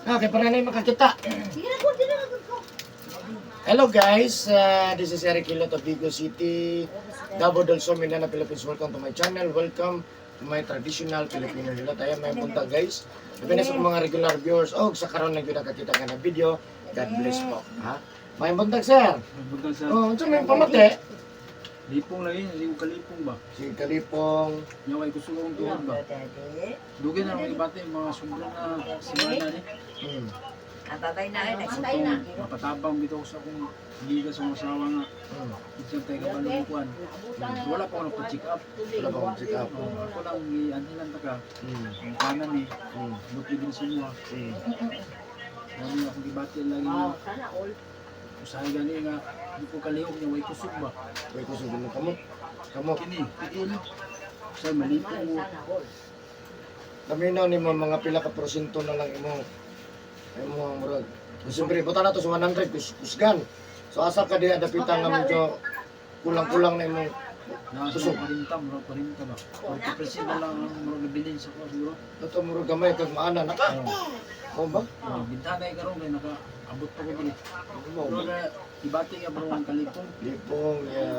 Okay, para na yung makakita. Sige na ko, sige na ko. Hello guys, this is Eric Hilot of Vigo City, Davao del Sur, Mindanao, Philippines. Welcome to my channel. Welcome to my traditional Filipino hilot. Ayan, may punta, guys. Labi na sa mga regular viewers. Oh, sa karon na gyud nakakita ka na video. God bless po. Ha? May buntag, sir. Buntag sa Oh, unsa may pamate? Lipong lagi, hindi ko kalipong ba? Si Kalipong. Yung kay kusog akong tuhod ba? Dugay na akong ibate mga sobra na semana ni. Babay na ay Atong mapatabang bitaw sa akong giga sa akong asawa nga. Isang tayo kabalo mo kuan. Wala pa ako nagpa-check up. Wala pa akong check up. Oh, ako lang gianhilan ta ka. Ang kanan ni, buti din sa inyo. Ano akong gibati lagi nga. Sana all. Usahay gani nga di ko kalihok niya way kusog ba. May kusog mo kamot. Kamot. Kini, tiil. Usahay malipong mo. Sana all. Naminaw ni mo mga pila ka porsyento na lang imo imo ang murag. Siyempre, buta na to sa 100 kusgan. So asa ka di adapitan nga medyo kulang-kulang na imong Nasa Kusog. 40, murag 40 ba? 40% na lang ang murag nabilin sa ko siguro. Ito murag gamay kag maana na ka. Oo. O ba? Oh, bintana ay karon kay naka abot pa ko diri. Mo Pero na ibati nga bro ang kalipong, lipong ya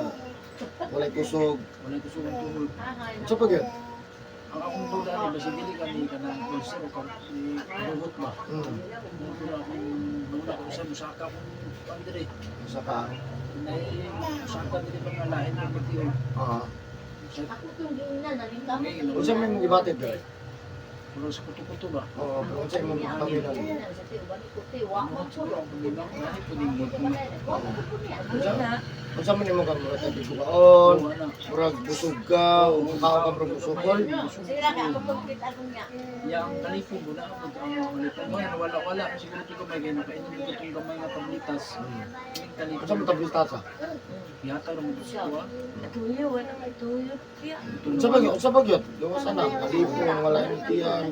walay kusog. walay kusog ang tuhod. Unsa pa gyud? Ang akong duda ni basi dili ka ni kanang ulcer o kan ni buhot ba. Mo pero akong duda ko sa musaka akong kuan diri. Unsa ka? Nay musaka diri mga lain ng pagtiol. Ah. Sa Ako itong giingnan, nalingkamot. Unsa may mong gibati diri? pero sa kuto-kuto ba. Oo, pero unsa imong paminaw? Ano siguro ang paminaw, lahi po din mo. Unsa? Unsa man imong kang murag tigubaon? Wala na. Murag busog ka, o mukha ka murag busukol. Ya ang kalipong guna ako ang kalipong mo wala wala siguro to gamay kay nakainom ko tong gamay nga tablitas. Yung kalipong. Unsa man tablitasa? Yata ra mo to sa kuha. Tuyo, wala may tuyo. Unsa ba gyud? Unsa ba gyud? Gawas ana, kalipong, wala imong tiyan,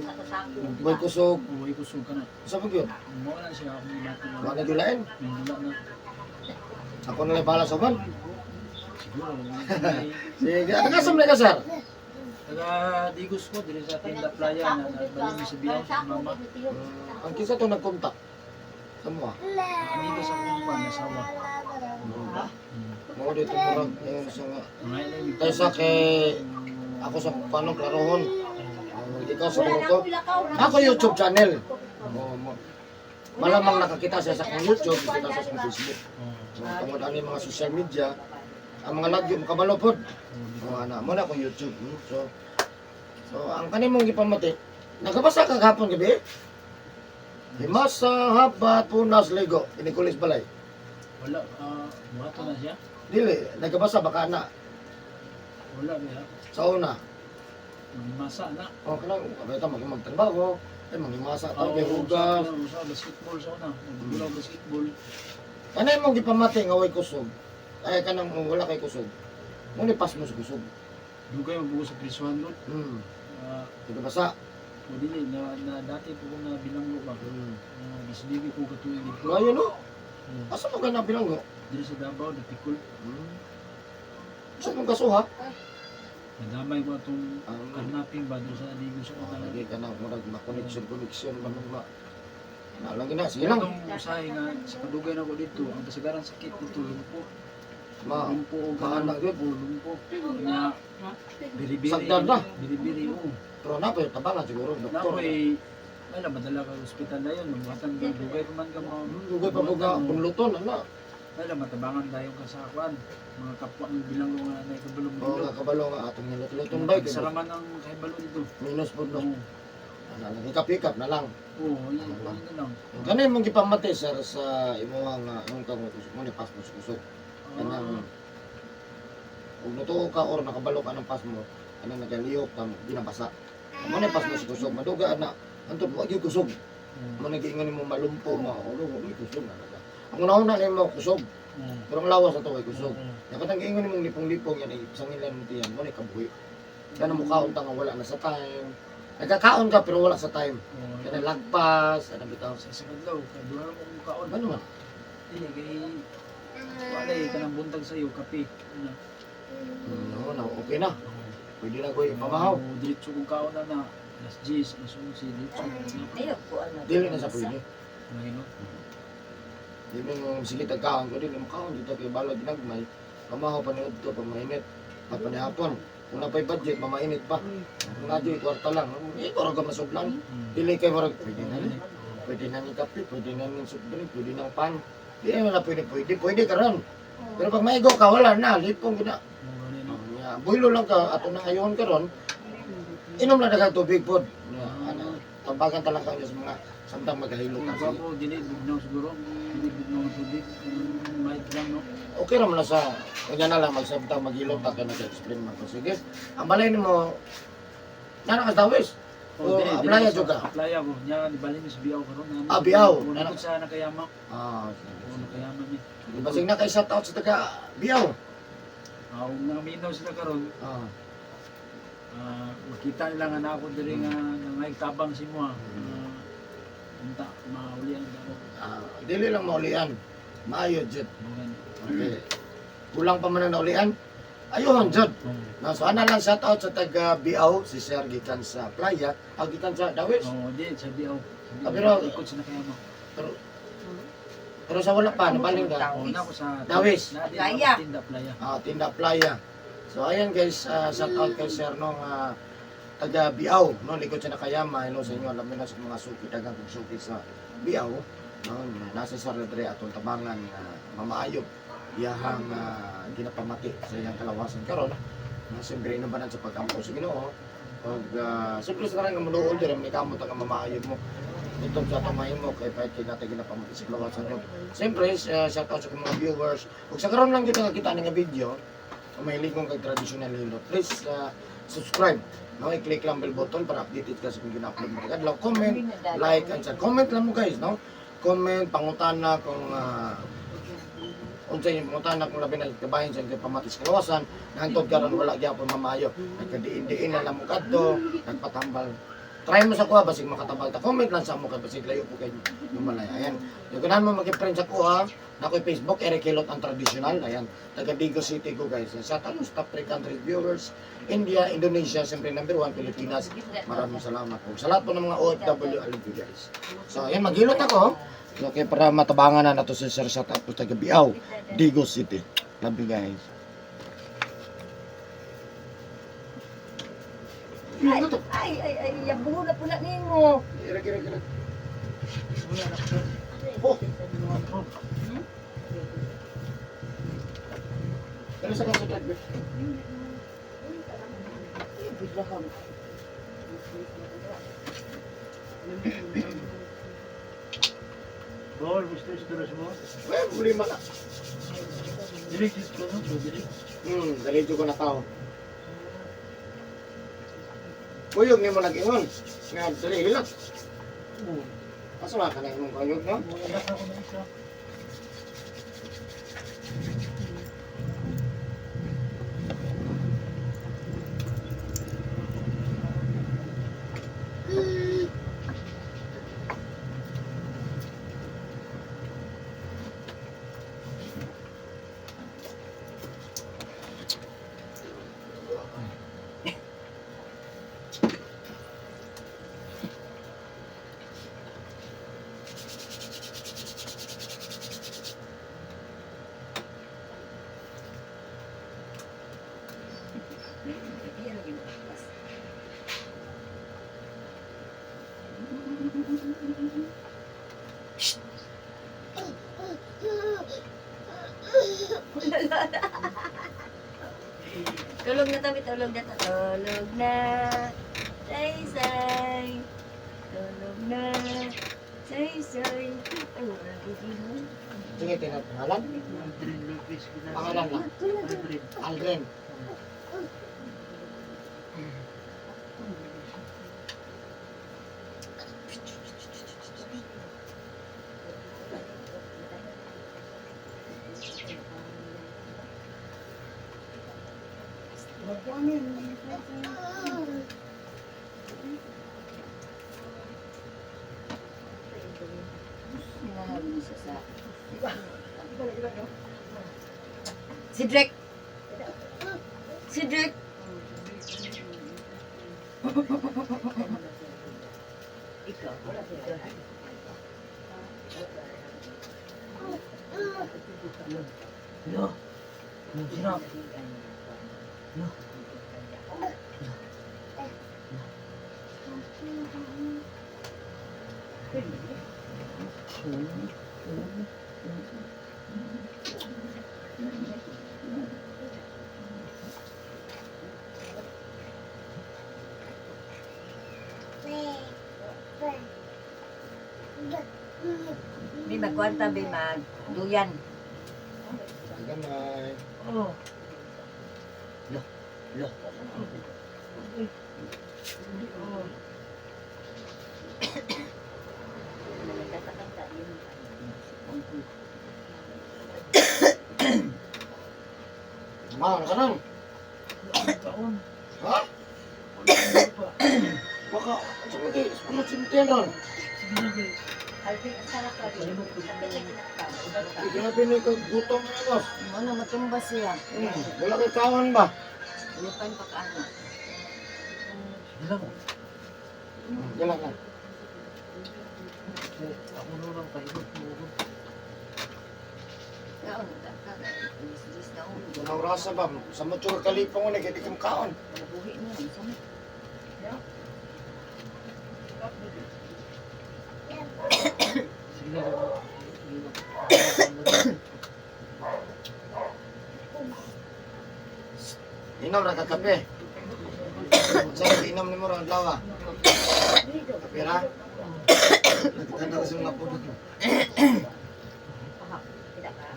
way kusog. Uy, kusog ka na. Unsa ba gyud? Mo na siya akong ibati. Wala na gyud lain. Wala na. Ako na lang bahala sa uban. Siguro. Sige, taga sa ka, sir? Taga Digos ko diri sa Tinda Playa na nagbalin sa biyaw sa mama. Ang kinsa to nagkontak? Sa mo ah. Amigo sa akong kuan asawa. Mo dito murag ngayon sa nga. Mga ilang Kaysa kay ako sa paano klarohon. Oh, ikaw sa ko. Ako YouTube channel. Oh, malamang nakakita siya sa akong YouTube, nakita siya sa akong Facebook. So, tungod ani mga social media, ang mga lagyo makabalo pod. Oh, ana mo na akong YouTube. So ang kanimong gipamati, nagabasa ka gahapon gabi? Himasa habat punas ligo, inikulis balay. Wala buhato na siya. Dili, nagabasa baka na Wala ba? Sa una. Masa na. O kanang abay ta mag magtrabaho, ay manghimasa ta kay hugas. Sa basketball sa una. Nagdula basketball. Kanay mong gipamati nga way kusog. Ay kanang wala kay kusog. Mo ni pas mo sa kusog. Dugay mabuo sa prisuhan doon. Nagabasa. O dili na, na dati po ko na bilanggo ba. Gisbigi ko katuig dito. Ngayon no. Asa mo ka na bilanggo? Diri sa Davao, Dapikol. Sa mong kasuha? Nadamay ko atong Ang karnaping ba diri sa Aligo sa una. lagi ka na murag ma-connection connection ba nung ma. Na lang gina, sige lang. Itong usahay nga sa kadugay na ko dito, ang kasagaran sakit dito lumpo. Ma Lumpo o maana gyud. O lumpo. Nya biri-biri. Sagdan na. Biri-biri o. Pero na pa tabangan siguro Na doktor. ko eh, wala madala ka ospital na yun, mabuhatan ka, dugay pa man ka mo. Dugay pa mo ka bunluton ana. Wala matabangan dayon ka sa kuan. Mga kapwa ng bilanggo nga naikabalong Oo nga kabalo nga atong hilot-hiloton bay kay Saraman ang kahibalo dito. minus pud no. Oo. Ana lang ikap-ikap na lang. Oo, yun, yun na lang. Kanay mong gipamati sir sa imuhang imong kang mo ni pas mo sa kusog. Kanang ug natuo ka or nakabalo ka ng pas mo, kanang nagalihok ka ginabasa. Mo ni pas mo sa kusog, maduga na antod wa gyud kusog. Oo. Mo nang giingon nimo malumpo mo, olo wa gyud kusog na ka. Ang una-una nimo kusog, Oo. pero ang lawas ato way kusog. Oo. Ya katang giingon nimong lipong-lipong yan ay sangilan mo tiyan mo ni kabuhi. Kana mo kaon ta nga wala na sa time. Nagkakaon ka pero wala sa time. Oo. Kana lagpas, ana bitaw. Sa isang adlaw, kay duha mo kong kaon. Ano man? Dili kay wala eh, kanang buntag sa iyo kape. Ano? No, na okay na. Pwede na ko ipamahaw. Oo, diretso kong kaon na na. Alas 10, alas 11, dito. Ayaw ko ano. Dili na sa pwede. Mahilo. Di mo sige tagkaon ko dili mo kaon dito kay balag ginagmay. Pamahaw pa ni udto pag mainit. At panihapon. Kung napay budget, mamainit pa. Kung nadyo, kwarta lang. Eh, kurang ka masublan. Dili kay marag, pwede na ni. Pwede na ni kape, pwede na ni soft drink, pwede na pan. Di na na pwede, pwede, pwede ka ron. Pero pag maigo ka, wala na, lipong gina. Mo gani no. Yeah, builo lang ka, ato na ngayon ka ron, inom lang daghang tubig pod. Yeah, ano, tambagan talang ka sa mga samtang maghahilo ka. Kung Sige. ako dili bugnaw siguro, dili bugnaw ang tubig, mild lang no. Okay ra man na sa, kanya na lang magsamtang maghilom ta kay nag-explain man ko. Sige, ang balay nimo, nana ka sa dawis. O, dili, dili aplaya sa- jud ka? Aplaya ko. Nya di bali mis biaw karon. Ah, biaw. Una ko sa nakayama. Ah, sige, Oo, sige. nakayama mi. Basig na kay shout out sa taga Biaw. Ah, ug nangaminaw sila karon, Ah, makita nila nga na ako diri nga nangay tabang si mo. Unta maulian ako. Ah, dili lang maulian. Maayo jud. Mo gani. Okay. Kulang pa man ang naulian. Ayun jud. Na so ana lang shout out sa taga Biaw si Sir gikan sa Playa, ah, gikan sa Dawis. Oo, di sa biaw. Sa Ah, Biaw, pero- ikot sa nakayama. Pero pero sa wala pa nabalin ka. Oo, na ako sa Dawis. Na, di, Playa. ako Tinda playa. Ah, Tinda Playa. So ayan guys, shout out kay Sir nung taga Biaw, no, likod sa Nakayama. Hello sa inyo, alam niyo na sa mga suki, daghang kong suki sa Biaw. No, nasa sa Redre atong tabangan mamaayo iyahang ginapamati sa iyang kalawasan karon. No, siyempre inubanan sa pagkampo sa Ginoo. Pag siyempre sa tanan nga munuol diri man kamot ang mamaayo mo. Itong sa atong mahimo kay pahit kay natin ginapamati sa kalawasan ron. Siyempre, shout out sa akong mga viewers. Ug sa karon lang gyud nga kita ni nga video, kung mahilig mong kag traditional hilot, please subscribe. No, i-click lang bell button para updated ka sa kung gina-upload mo adlaw. Comment, like, and share. Comment lang mo guys, no? Comment, pangutana kung unsa yung pangutana kung labi na kabahin sa inyong pamati sa kalawasan, nangtod karon wala gyapon mamayo. Nagkadiin-diin na lang mo kadto, nagpatambal. Try mo sa kuha, basig makatabal ta. Comment lang sa mo kay basig layo po kay lumalay. Ayan. Yung ganahan mo mag-friend sa kuha, na ako'y Facebook, Eric Hilot ang traditional. Ayan. Taga Digo City ko guys. Shout out sa top 3 countries viewers. India, Indonesia, siyempre number 1, Pilipinas. Maraming salamat po. Sa lahat po ng mga OFW, I love you guys. So, ayan, maghilot ako. Okay, para matabangan na nato si Sir Shout out po taga Biao, Digo City. Love you guys. Ay, ay, ay, ay, yabuho na pula nimo. Ira, ira, ira. Wala na ko. Oh, Oh, dali sa kaso driver. Bawal gusto sa mo. Well, uli man na. Dili gid ko no, dili. Dali ko na tao. Kuyog ni mo nag-ingon. Nga, dali, hilot. Oo. Asa nga ka na imong kuyog, no? Wala ako na isa. Tulog na tabi, tulog na ta. Tulog na. Say, say. Tulog na. Say, say. Ay, wala gigihan. Sige, tinat. Pangalan? Aldrin Lopez kita. Pangalan lang. Aldrin. Aldrin. Hinahabol siya sa... Si Drake! Si Drake! Ikaw. Lo. Sino? Lo. Bi magkwanta bi mag duyan. Gamay. Oh. Lo. Lo. Ma, ano ka nun? Ha? Baka, sumagi, sunod sintiyan ron. Eh, grabe na ikaw, gutom na boss. Ano matumba siya. Wala kay kawan ba? Lupan pa kaano. Dila mo. Wala na. Ako na lang kahibot mo. Kaon ta ka. Dis na ulo. Kung naurasa ba, sa mucho ka kalipong ko na, kaya di kang kaon. Buhi na isa mo. Sige na. Inom ra ka kape. Sa inom ni mo ra adlaw ah. Kape ra. Nagtanda ko sa mga pudot. Kita ka.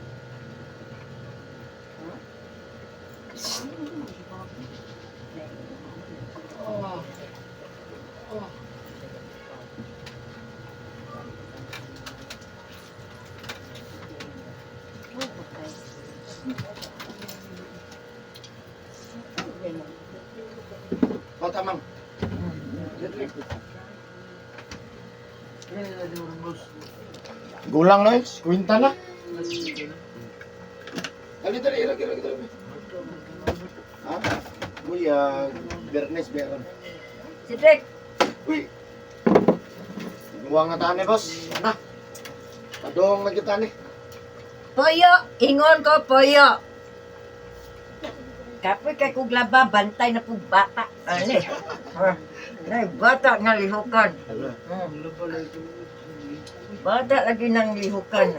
Bata ma'am. Gulang na eh, kwinta na. Dali, dali, irag, irag, dali. Ha? Uy, Bernes, meron. Si Drake. Uy! Guwang na tani, boss. Na. Padong na kita ni. Poyo, ingon ko poyo. Kapoy kay kog laba, bantay na pug bata. Ani. Ha. Nay bata nga lihukan. Bata lagi nang lihukan.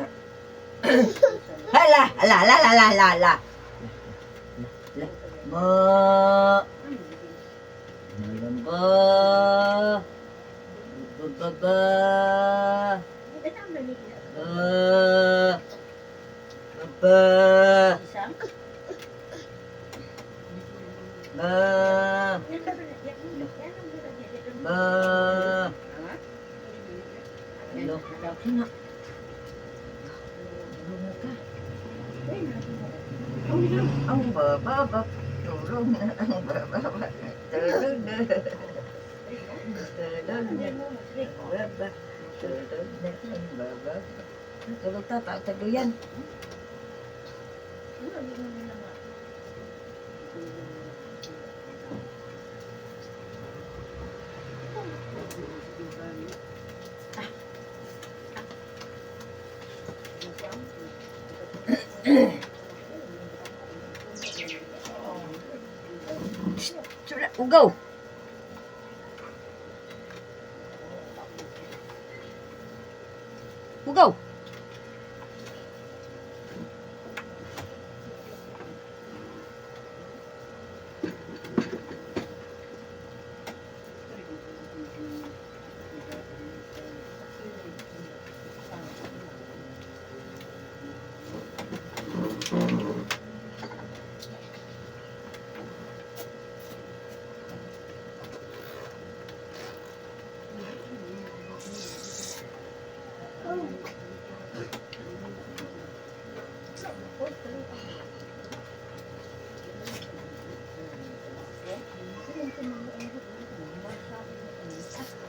Hala, hala, hala, hala, hala, hala. Ba. Ba. Ba ba ba. Ba. Ba. Ba. Ba. Hello. Sino? Ang bababa, tulog na ang bababa, tulog na. Tulog na. Baba, tulog na ang bababa. Tulog ta, tataguyan. Sula, ugaw. Ugaw.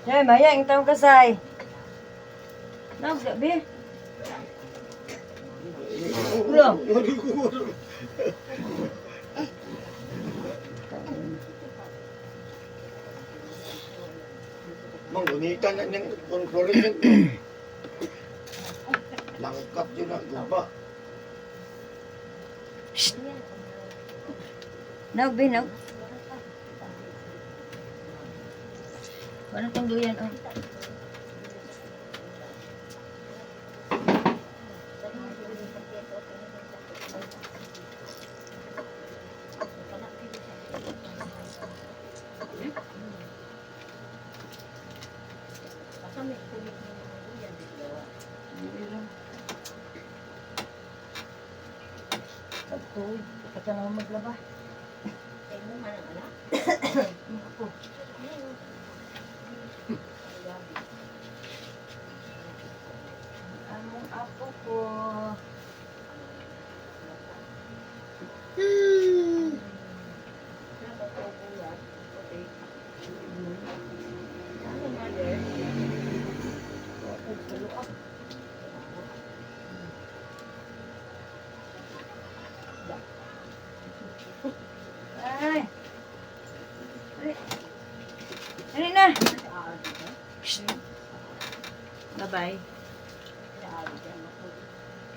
Say, maya, ang taong kasay. Nang, gabi. Ulo. Ang gunitan na niyang fluorescent. Langkat yun ang guba. Nog, be, nog. Ano tong duyan, oh? Pagtuod, pagka na maglaba. Ako. Ang apo ko. Ay. Ay. Ano na? Bye-bye.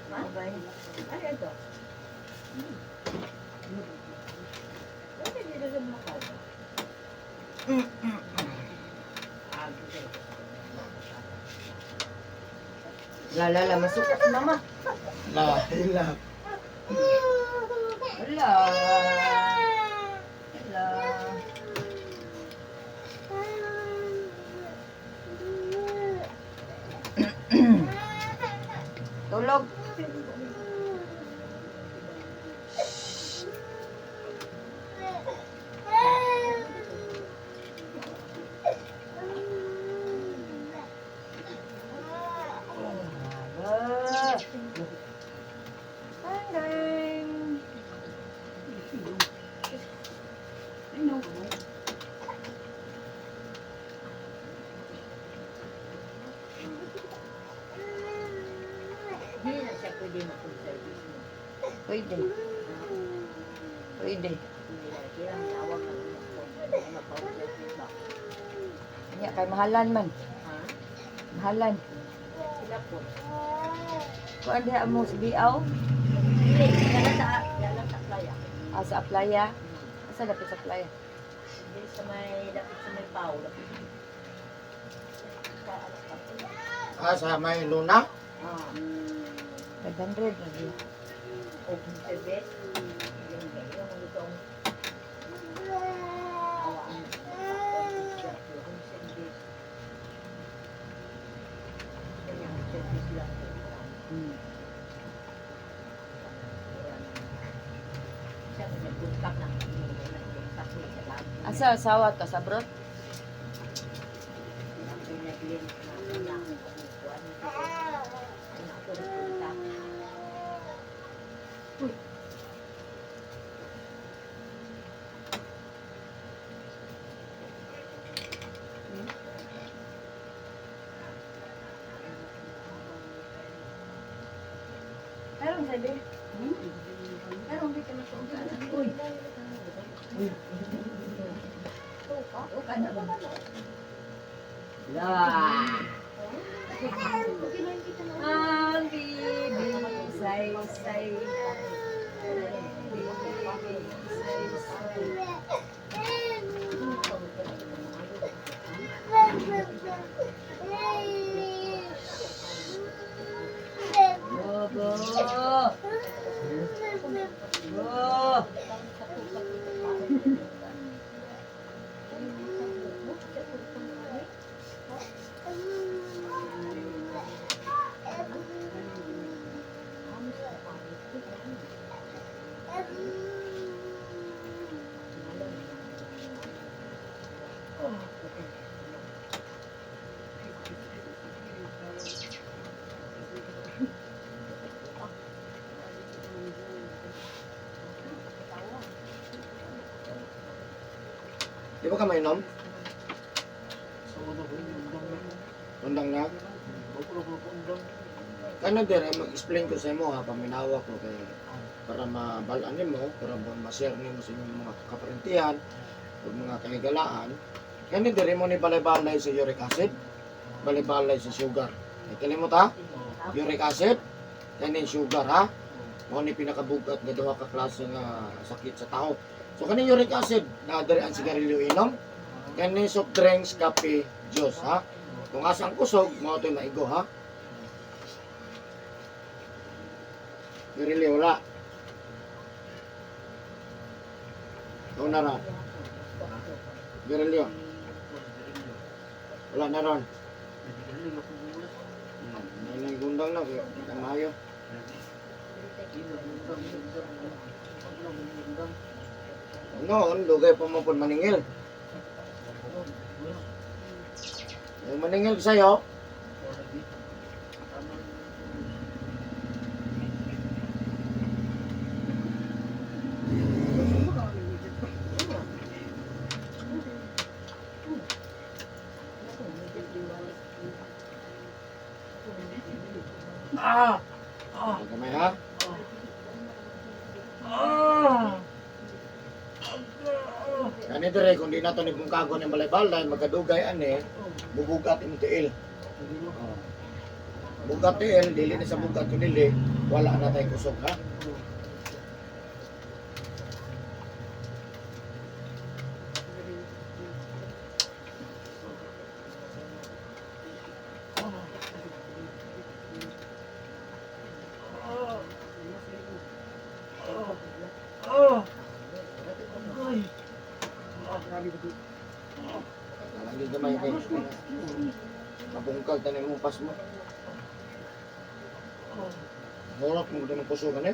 Bye-bye. La la la, masuk si mama. La, ila. Wala. Wala. Tulog. Ah. Bye. Hindi na siya pwede mag-service mo. Pwede. Pwede. Hindi na. Kaya ang tawag ng mag-service ba? Nya kay mahalan man. Ha? Mahalan. Sila po. Kuan diha mo sa Biaw, Hindi, wala sa playa. ah, sa Aplaya. Asa dapit sa Aplaya? Hindi sa may, lapit sa may pao. Lapit. Sa anak pa. Ah, sa may luna? Ah, 500 lagi. open service. Yung yung lutong awaan. Home service. Kanyang service lang. Siya may nag-contact na. Nag-contact na sa lahat. Asa asawa to sa brot? Ang pinag-link na una akong kumukuha. Ano ako nag-contact. Meron sa be. Meron be ka Uy. Uy. Tuka na ba? La. Ang bibi say say. Bibi say say. Go go. Go. Di ba ka mainom? Sa una ko yung undang na. Undang na? Bago na ko undang. Kano din, mag-explain ko sa imo ha, paminawa ko kay para mabalaan nimo, para ma-share nimo sa inyong mga kaparentihan o mga kahigalaan. Kani diri mo ni balay-balay sa uric acid, balay-balay sa sugar. Ikalimot ha? Uric acid, kani sugar ha? Mao ni pinakabugat nga duha ka klase nga sakit sa tao. So kani uric acid, naa diri ang sigarilyo inom, kani soft drinks, kape, juice ha? Kung asa ang kusog, mao to'y maigo ha? Sigarilyo wala. Ikaw na ra. Sigarilyo. Wala na ron. May nang na, kaya hindi ka maayo. Noon, lugay pa mo po maningil. Yung maningil sa'yo, Ah! Ah! gamay ha. Ah! Kani dire, kung di nato ni bungkago ng balay-balay, magkadugay ani, bubugat imong tiil. Oh. Bugat tiil, dili na sa bugat kun dili, wala na tay kusog ha. Lagi gamay kay. Mabungkag tanin mo pas mo. Murot mo din ang kusog ani.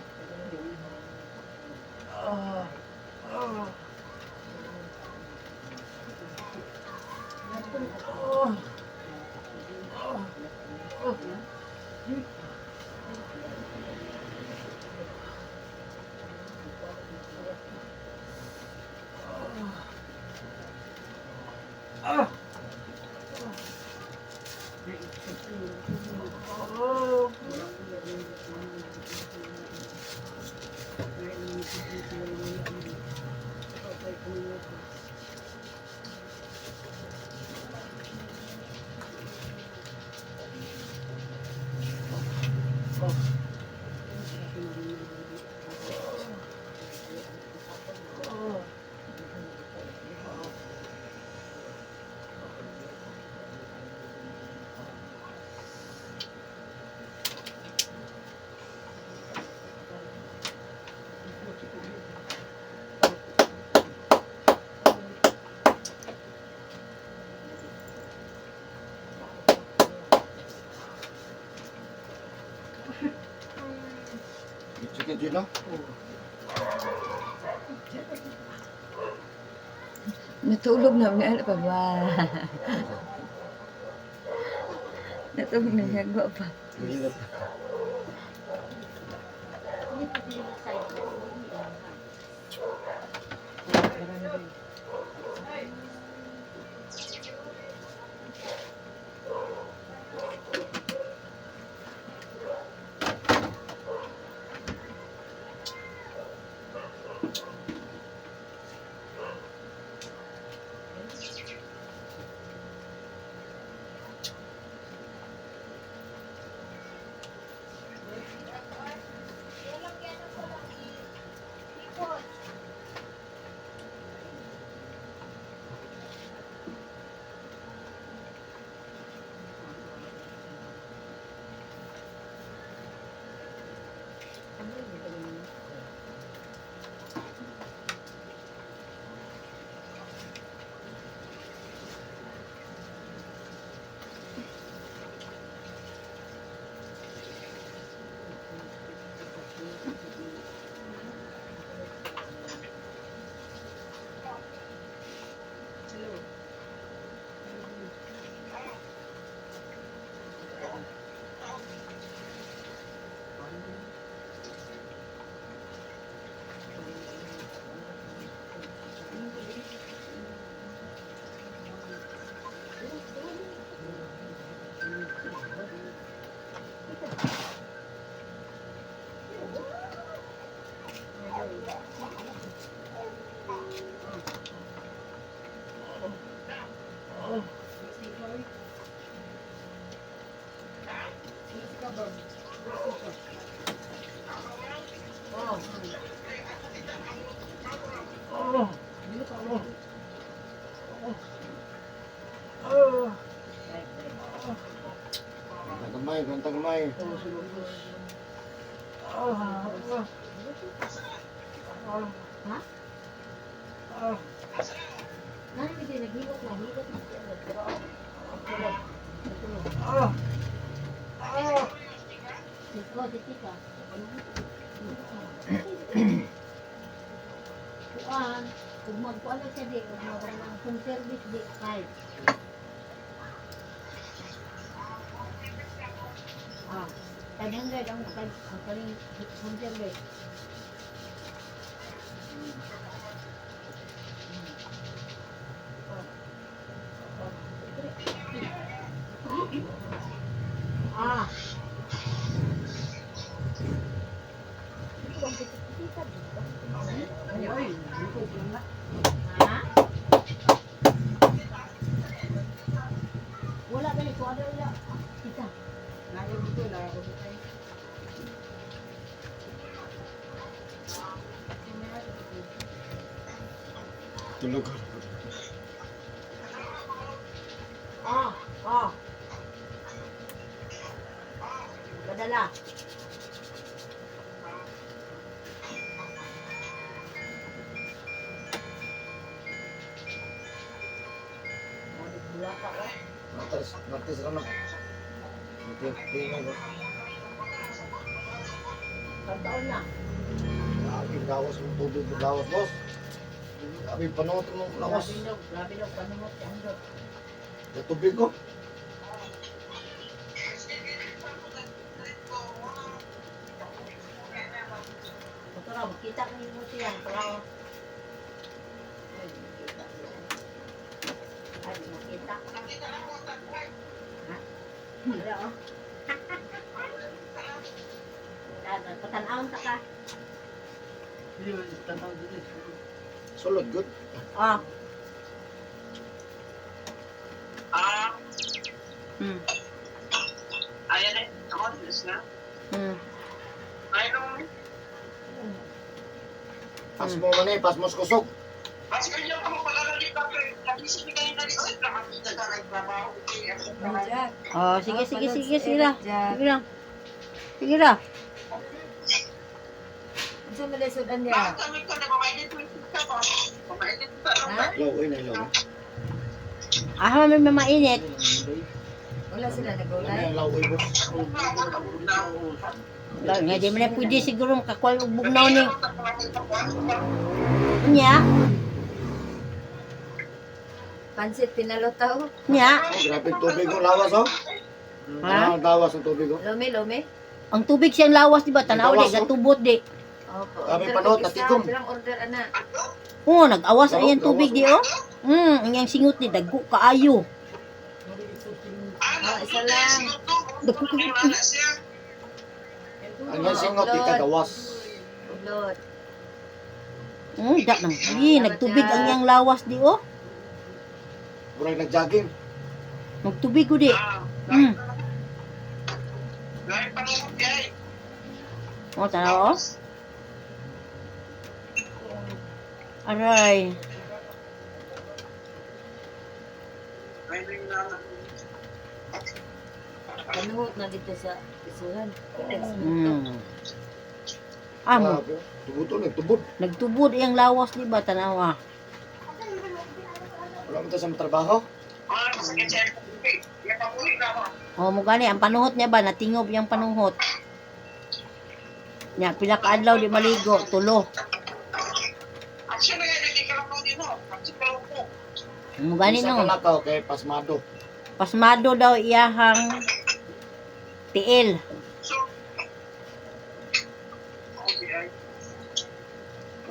Sige, Gino. Natulog na niya pa ba? Natulog na niya pa. Mahirap. Oh. Gamay, ganta gamay. Ha? Nani di naghilot na hilot na siya. Tulog. Tulog. Oh, si Tika. Kuan, kung magkuan na siya di, kung magkuan kung service di, five. Ah, 500 ang five, ang kaning home service. Ah. Ha? Wala gani ko ano wala. Kita. Tulog. Ah, ah. Padala. Martes, Martes ra na. Martes, na. Pagtaon na. Grabe, gawas ng tubig, gawas, boss. Grabe, panuot mo lawas. Grabe daw, panungot si Andot. Sa tubig ko. Ito raw, makita ko yung muti yan. Pero, ay, makita siya. Ay, makita. Ha? Wala, oh. Patanawon ta ka. Sulod, good. Ah. Ah, ayan eh. Ako, Diyos na. Ay, nung, Pas mo man eh, pas mo sa kusog. mas ganyan ka mo pala nalita ko eh. Nagising kayo na rin. Ay, nakakita ka nagtrabaho. Okay, ako pa. Jack. Oh, sige, sige, panood sige, si sige lang. Eric Jack. Sige lang. Sige lang. Unsa man sudan niya? Bakit kami ko na mamainit mo ka ba? Mamainit ka lang Ha? Ilaw, uy, na ilaw. Ah, may mamainit. Wala sila Ano nagulay. yung ilaw, uy, boss? Nga, di man na pwede siguro makakuha og bugnaw ni. Nya, Pansit pinalutaw. nya. Oh, grabe yung tubig ko, lawas, oh. Ha? Ano ang lawas ng tubig ko? Lumi, lumi. Ang tubig siyang lawas, di ba? Tanaw di, Nagawas, oh. gatubot di. Opo. Kami Order panood, ko isa, natikom. Bilang order ana. Oo, nag-awas Gawas, ayan tubig di oh. Ang iyang singot di dagko kaayo. Oh, isa lang. Dagko kaayo. Ang yan singot, di ka gawas. Uglot. Da nang. Di, nagtubig ang iyang lawas di oh. Murag nag-jogging. Nagtubig ko di. Dahil panunod kay. Oh, tanaw oh. Aray. Ay, nung na. Panuhot na dito sa isuhan. Ah, mo, Grabe. Tubod to, nagtubod. nagtubod iyang lawas di ba tanaw ah. Wala mo tayo sa trabaho. Ah, masakit siya. Nakapuhi na ako. Oh, mo gani ang panuhot niya ba natingob iyang panuhot. Nya pila ka adlaw di maligo, tulo. Action na yan, hindi ka lang po din mo. Action ka lang po. Mo gani Isa no. ka lakaw kay pasmado. Pasmado daw iyahang tiil. So, okay, ay.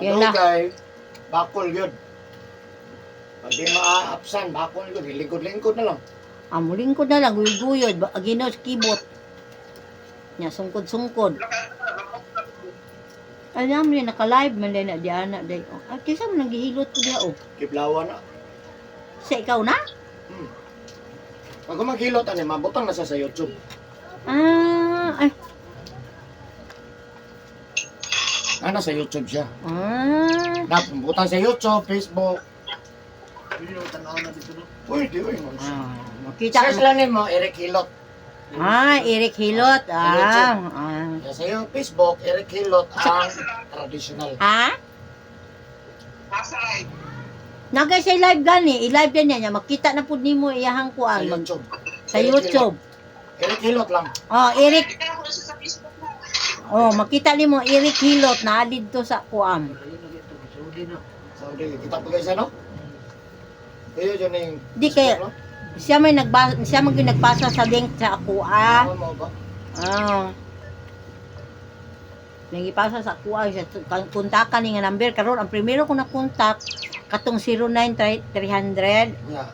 Yan na. Ano kay bakol yun. Pag di maaapsan, bakol yun. Lingkod-lingkod na lang. Amo lingkod na lang guyod-guyod, ginos kibot. Nya sungkod-sungkod. Alam niya naka-live man din na diana day. Oh, ah, kaysa mo nagihilot ko diha oh. Kiblawa na. Sa ikaw na? Pag maghilot, ano, mabutang na siya sa YouTube. Ah, Nana sa YouTube siya. Ah. Napumbutan sa YouTube, Facebook. Pwede na tanaw na dito no. Pwede, uy. Ah, makita Search lang nimo Eric Hilot. Ah, Eric Hilot. Ah. Ah. Ya, sa iyo, Facebook, Eric Hilot ang traditional. Ha? Nasa live. Nagay sa live gani, i-live din niya. Makita na pud nimo iyahang Sa kuan YouTube. sa YouTube. Eric Hilot lang. Oh, Eric, Kita ko siya sa Facebook mo. oh, makita nimo Eric Hilot naa didto sa kuan. Ayun na ito. Saudi na. Saudi, kita po guys, ano? Kayo dyan yung Di kay Facebook, no? siya may nagba siya man gyud nagpasa sa link sa ako ah. Ano mo ba? Ah. Nangipasa sa kuha sa kontakan ni nga number karon ang primero ko na contact katong 09300. Yeah.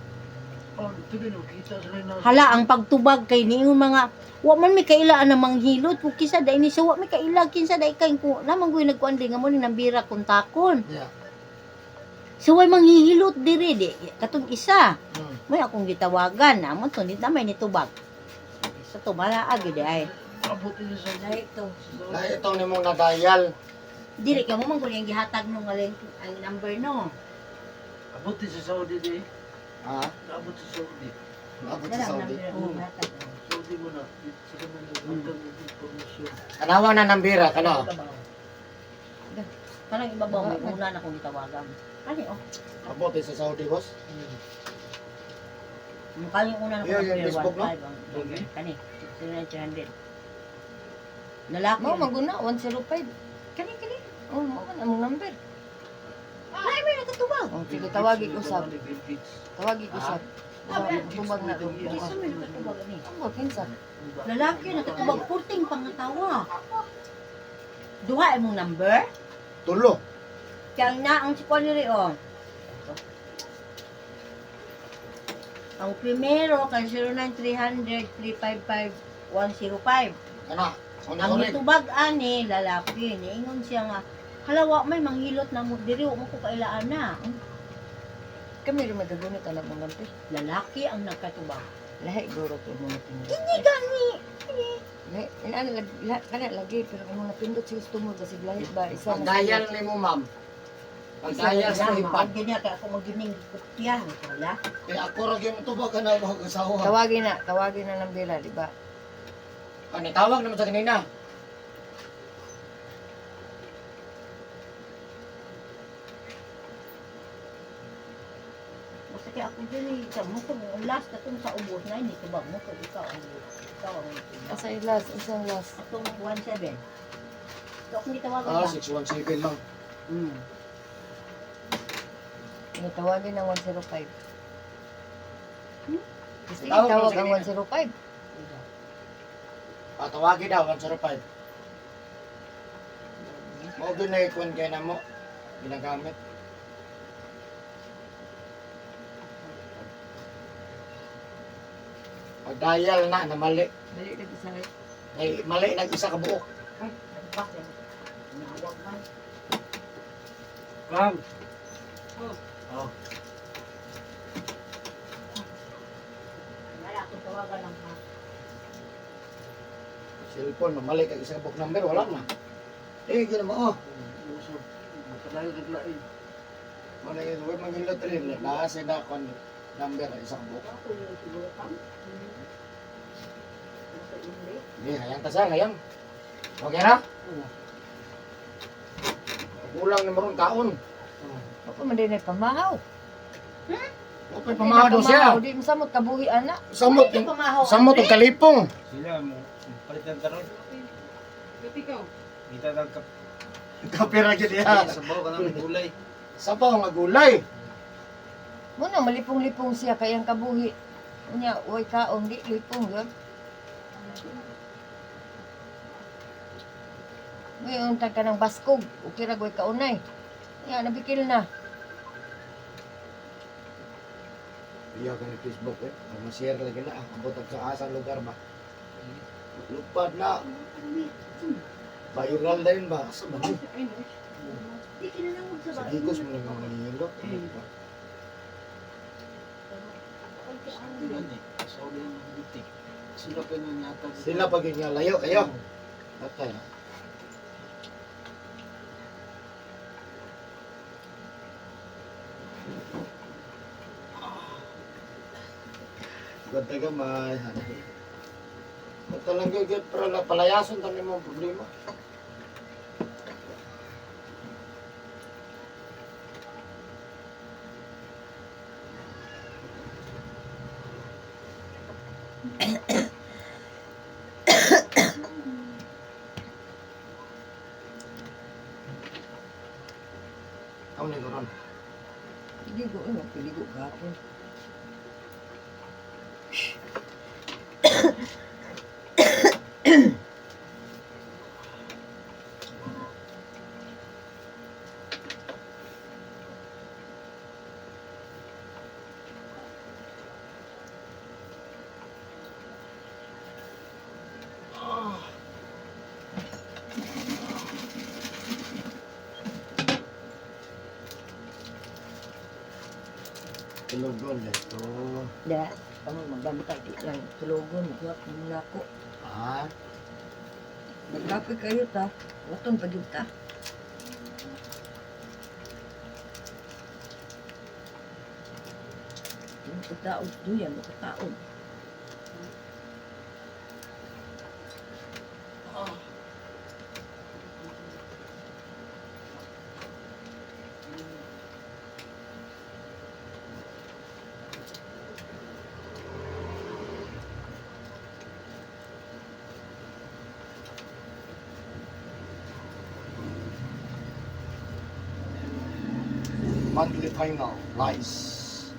Oh, dito din. Kita sa na. Hala ang pagtubag kay niingon mga wa man mi kaila ang manghilot kung kinsa dai ni sa wa mi kaila kinsa dai kay ko naman goy nagkuan di nga mo ni nambira kontakon. Yeah. So way manghihilot diri di katong isa. Mm. May akong gitawagan amo to ni damay ni tubag. Sa tumalaag gyud ay. Abot din sa Saudi. Lahi to. Lahi itong nimong nadayal. Dili ka mo man gud yung gihatag no nga link ang number no. Abot din sa Saudi di. Ha? Abot sa Saudi. Abot sa Dala ang Saudi. number ang gihatag. Saudi mo na. Sa kanang nagbuntag ng informasyon. Kanawa na ng bira, kana. Kanang ibabaw may una na akong gitawagan. Kani oh. Abot sa Saudi, boss. Ang kani una na Iyo, akong yung number Facebook, no? 15 ang number. Kani 0900. Lalaki. Mao maguna 105. Kani kani. Oh, mao man among number. Ay may nakatubag. Oh, sige tawagi ko sab. Bill Gates. Tawagi ko sab. Tubag na to. Kinsa may nakatubag ani? Ang kinsa? Lalaki nakatubag 14 pangatawa. Duha imong number? Tulo. Kaya na ang si Kwan niri oh. Ang primero kay 09300 355 105. Kana. Una Ang ulit. mitubag ani lalaki niingon siya nga halawa may manghilot na mo diri wa mo ko kailaan na. Kami rin magagunit alam mong number. Lalaki ang nagkatubag. Lahi guro to mo napindot. Kini gani. Lahi, inana lagi kana lagi pero kung napindot si gusto mo kasi lahi ba isa na. Pag-dial ni mo, ma'am. Pag-dial sa ipad. Pag ganyan kaya ako magining kopya. Wala. Eh, ako ra gyud tubag ka na ako asawa. Tawagi na ng bira, di ba? Ano, tawag naman sa kanina. Basta kaya ako diri sa mo kung ang last katong sa ubos na ini tubag mo kay ikaw ang nitubag. Asa ilas, isang last. Atong 17. Ito akong gitawagan Ah, ba? 617 lang. Mm. Tawagin ng 105. Gusto Tawag tawag mo ang sa 105. Ah, tawagin daw, 105. Mao gyud na ikon kay na mo. Ginagamit. Pag-dial na, na mali. Dali lagi sa Ay, mali nag isa ka buok. Ay, nagpa. Nawag man. Ma'am. Oh. Wala akong tawagan ng ha. Cellphone, mali kag isa ka buok number, wala na. Eh, gina mo, oh. Usap. Makadayo naglain. Wala yun, huwag manghilot rin. Naasa na kon number, isa ka buok. Ako yung siguro kam. Nasa indi. Hindi, hayang ta sir, hayang. Okay na? Kulang na marong kaon. Ako man din ay pamahaw. Okay, pamahaw daw siya. Di mo samot kabuhi ana. Samot, Ay, pamahaw, samot og kalipong. Sila mo palit ng taron. Kita tag kap. Kapira gyud iya. Sabaw ka ng gulay. Sabaw nga gulay. Muna malipong-lipong siya kay ang kabuhi. Unya, uy kaon di lipong yun. Ngayon tag ka ng baskog, okay ra goy kaunay. Nya nabikil na. Iya ka ni Facebook eh. Ang ma-share lagi na. Abot ang sa asang lugar ba. Lupad na. Viral na yun ba? Asa ba ni? Di kinanangog sa Sa ba? Gigos mo nang manghilot. Saudi lang eh. Saudi ang buti. Sila pa yung nyata. Sila pag yun nga layo kayo. Okay. Ganda gamay. Ito lang gyud pero palayason tani mo ang problema. Amo ni Goron. Ligo, ano, piligo gapon. Tulugon dito. Da, kamo magdamta di lang tulogon, magwat muna ko. Ah, Nagkape kayo ta, waton pa gyud ta. Yung pagtaod duyan, makataod. Monthly final lies.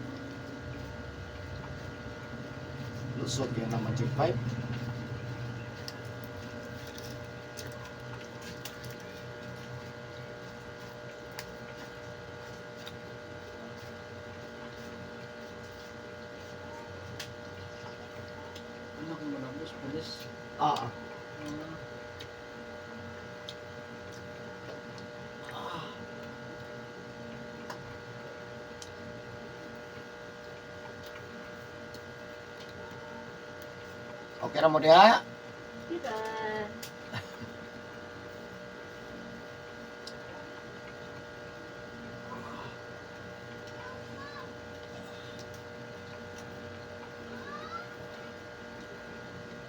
Lusot yan ang Magic 5. Anak mo na boss, pulis. Ah, ah. Okay ra mo diha? Diba?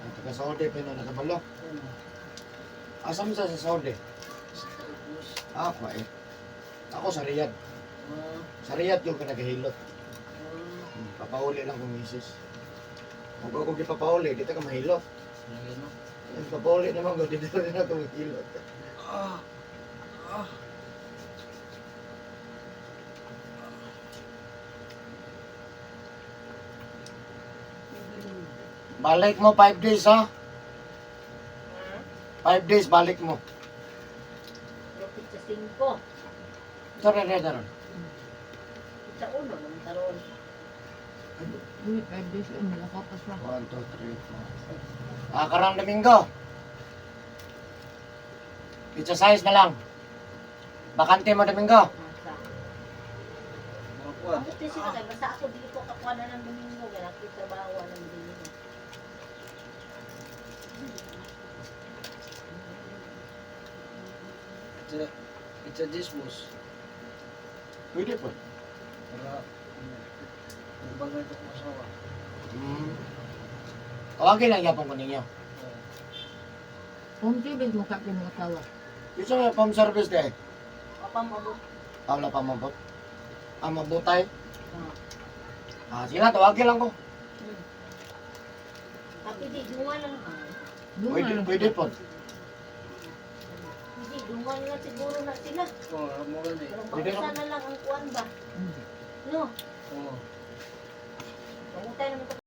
Ang taga Saudi pa na nakabalo. Asa mo sa Saudi? Boss. Ah, pa eh. Ako sa Riyadh. Sa Riyadh yung ka naghihilot. Papauli lang kong misis. Kung ako gipapauli, dito ka mahilot. Lagi no. Yung papauli naman ko, dito rin ako mahilot. Balik mo 5 days ha. 5 days balik mo. Profit sa 5. Sorry, sorry, sorry. Sa 1 naman taron. Uy, 5 days, malakapas pa. 1, 2, 3, 4. Ah, karang Domingo. Pizza size na lang. Bakante mo Domingo. Nasa. Mga kuwan. Ang buti sila kay basta ako dili ko kakuha na ng Domingo kay ako trabaho ng Domingo. It's a dish boss. Pwede po. Para magbangay ko kong asawa. Tawagin lang yapon ko ninyo. Home service mo kapin mga tawa. Isa may home service day. Apa mabot. Wala pa mabot. Ah, mabutay. Ah, sila tawagin lang ko. Tapi di dungan lang. Pwede, pwede po. Hindi dungan lang siguro na sila. Oo, mo gani. Pero Pwede mausa na lang ang kuan ba. No. Oo. Mangutay naman to.